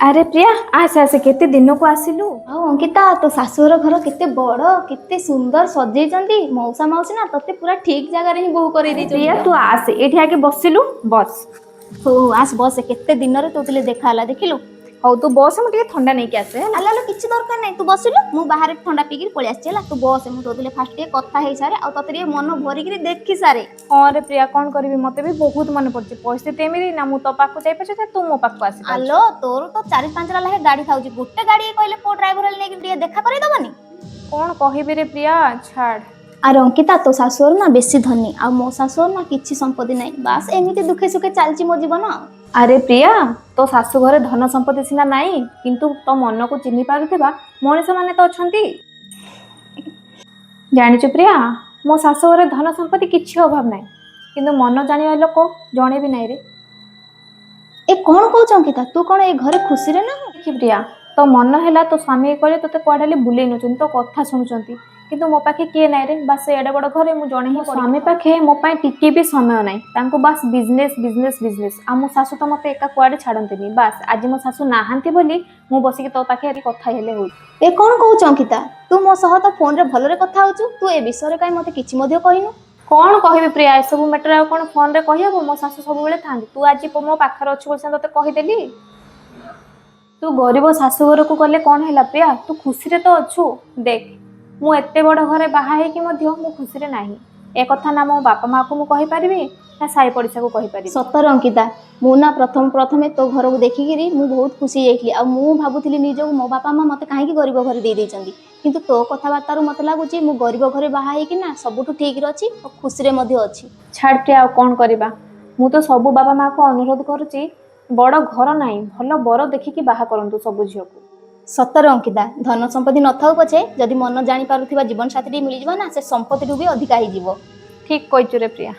ଆରେ ପ୍ରିୟା, ଆସେ ଆସେ, କେତେ ଦିନକୁ ଆସିଲୁ। ଆଉ ଅଙ୍କିତା, ତୋ ଶାଶୁଘର ଘର କେତେ ବଡ, କେତେ ସୁନ୍ଦର ସଜେଇଛନ୍ତି। ମଉସା ମାଉସୀ ନା ତତେ ପୁରା ଠିକ ଜାଗାରେ ହିଁ ବୋହୁ କରେଇ ଦେଇଛନ୍ତି। ପ୍ରିୟା, ତୁ ଆସେ, ଏଇଠି ଆଗେ ବସିଲୁ, ବସ। ହଉ ହଉ, ଆସ ବସ। କେତେ ଦିନରେ ତୋ ଥିଲେ ଦେଖା ହେଲା, ଦେଖିଲୁ। ହଉ, ତୁ ବସ, ମୁଁ ଟିକେ ଥଣ୍ଡା ନେଇକି ଆସେ, ହେଲା। ଆଲୋ ଆଲୋ, କିଛି ଦରକାର ନାହିଁ, ତୁ ବସିଲୁ। ମୁଁ ବାହାରେ ଥଣ୍ଡା ପିଇକିରି ପଳେଇ ଆସିଛି, ହେଲା। ତୁ ବସେ, ମୁଁ ତୋ ଥିଲେ ଫାଷ୍ଟ ଟିକେ କଥା ହେଇସାରେ ଆଉ ତତେ ଟିକେ ମନ ଭରିକିରି ଦେଖି ସାରେ। ହଁ ରେ ପ୍ରିୟା, କଣ କରିବି, ମତେ ବି ବହୁତ ମନେ ପଡୁଛି। ପରିସ୍ଥିତି ଏମିତି ନା ମୁଁ ତୋ ପାଖକୁ ଯାଇପାରୁଛି ନା ତୁ ମୋ ପାଖକୁ ଆସିପାରୁଛୁ। ଆଲୋ, ତୋର ତ ଚାରି ପାଞ୍ଚଟା ଲେଖା ଗାଡି ଥାଉଛି, ଗୋଟେ ଗାଡି କହିଲେ କୋଉ ଡ୍ରାଇଭର ହେଲେ ନେଇକି ଟିକେ ଦେଖା କରେଇଦବନି? କଣ କହିବି ରେ ପ୍ରିୟା, ଛାଡ। ଆରେ ଅଙ୍କିତା, ତୋ ଶାଶୁଘର ନା ବେଶୀ ଧନୀ ଆଉ ମୋ ଶାଶୁଘର ନା କିଛି ସମ୍ପତ୍ତି ନାହିଁ। ବାସ୍, ଏମିତି ଦୁଃଖେ ସୁଖେ ଚାଲିଛି ମୋ ଜୀବନ ଆଉ। ଆରେ ପ୍ରିୟା, ତୋ ଶାଶୁ ଘରେ ଧନ ସମ୍ପତ୍ତି ସିନା ନାହିଁ, କିନ୍ତୁ ତୋ ମନକୁ ଚିହ୍ନି ପାରୁଥିବା ମଣିଷ ମାନେ ତ ଅଛନ୍ତି। ଜାଣିଛୁ ପ୍ରିୟା, ମୋ ଶାଶୁ ଘରେ ଧନ ସମ୍ପତ୍ତି କିଛି ଅଭାବ ନାହିଁ, କିନ୍ତୁ ମନ ଜାଣିବା ଲୋକ ଜଣେ ବି ନାହିଁ ରେ। ଏ କଣ କହୁଛୁ ଅଙ୍କିତା? ତୁ କଣ ଏ ଘରେ ଖୁସିରେ ନା? ଦେଖି ପ୍ରିୟା, ତୋ ମନ ହେଲା ତୋ ସ୍ୱାମୀ କହିଲେ ତୋତେ କୁଆଡ଼େ ହେଲେ ବୁଲେଇ ନେଉଛନ୍ତି, ତୋ କଥା ଶୁଣୁଛନ୍ତି, କିନ୍ତୁ ମୋ ପାଖେ କିଏ ନାହିଁ ରେ। ବାସ୍, ଏଡ଼େ ବଡ଼ ଘରେ ମୁଁ ଜଣେ ହିଁ। ସ୍ୱାମୀ ପାଖେ ମୋ ପାଇଁ ଟିକେ ବି ସମୟ ନାହିଁ। ତାଙ୍କୁ ବାସ୍ ବିଜନେସ୍, ବିଜନେସ୍, ବିଜନେସ୍। ଆଉ ମୋ ଶାଶୁ ତ ମୋତେ ଏକା କୁଆଡ଼େ ଛାଡ଼ନ୍ତିନି। ବାସ୍, ଆଜି ମୋ ଶାଶୁ ନାହାନ୍ତି ବୋଲି ମୁଁ ବସିକି ତୋ ପାଖେ ଆଜି କଥା ହେଲେ ହଉଛି। ଏ କଣ କହୁଛୁ ଅଙ୍କିତା? ତୁ ମୋ ସହ ତ ଫୋନରେ ଭଲରେ କଥା ହଉଛୁ। ତୁ ଏ ବିଷୟରେ କାହିଁ ମତେ କିଛି ମଧ୍ୟ କହିନୁ? କଣ କହିବି ପ୍ରିୟା, ଏସବୁ ମ୍ୟାଟର ଆଉ କଣ ଫୋନରେ କହିହବ? ମୋ ଶାଶୁ ସବୁବେଳେ ଥାନ୍ତି। ତୁ ଆଜି ମୋ ପାଖରେ ଅଛୁ ବୋଲି ସିନା ତୋତେ କହିଦେଲି। ତୁ ଗରିବ ଶାଶୁଘରକୁ ଗଲେ କଣ ହେଲା ପ୍ରିୟା, ତୁ ଖୁସିରେ ତ ଅଛୁ। ଦେଖ, ମୁଁ ଏତେ ବଡ଼ ଘରେ ବାହା ହେଇକି ମଧ୍ୟ ମୁଁ ଖୁସିରେ ନାହିଁ। ଏ କଥା ନା ମୋ ବାପା ମାଆକୁ ମୁଁ କହିପାରିବି ନା ସାହି ପଡ଼ିଶାକୁ କହିପାରିବି। ସତରେ ଅଙ୍କିତା, ମୁଁ ନା ପ୍ରଥମେ ପ୍ରଥମେ ତୋ ଘରକୁ ଦେଖିକିରି ମୁଁ ବହୁତ ଖୁସି ହେଇଯାଇଥିଲି ଆଉ ମୁଁ ଭାବୁଥିଲି ନିଜକୁ, ମୋ ବାପା ମା ମତେ କାହିଁକି ଗରିବ ଘରେ ଦେଇ ଦେଇଛନ୍ତି। କିନ୍ତୁ ତୋ କଥାବାର୍ତ୍ତାରୁ ମତେ ଲାଗୁଛି ମୁଁ ଗରିବ ଘରେ ବାହା ହେଇକି ନା ସବୁଠୁ ଠିକରେ ଅଛି ଆଉ ଖୁସିରେ ମଧ୍ୟ ଅଛି। ଛାଡ଼ ପ୍ରିୟା, ଆଉ କଣ କରିବା? ମୁଁ ତ ସବୁ ବାପା ମାଆକୁ ଅନୁରୋଧ କରୁଛି, ବଡ଼ ଘର ନାହିଁ, ଭଲ ବର ଦେଖିକି ବାହା କରନ୍ତୁ ସବୁ ଝିଅକୁ। ସତରେ ଅଙ୍କିତା, ଧନ ସମ୍ପତ୍ତି ନଥାଉ ପଛେ ଯଦି ମନ ଜାଣିପାରୁଥିବା ଜୀବନ ସାଥୀଟି ମିଳିଯିବ ନା, ସେ ସମ୍ପତ୍ତିଠୁ ବି ଅଧିକା ହେଇଯିବ। ଠିକ କହିଛୁ ରେ ପ୍ରିୟା।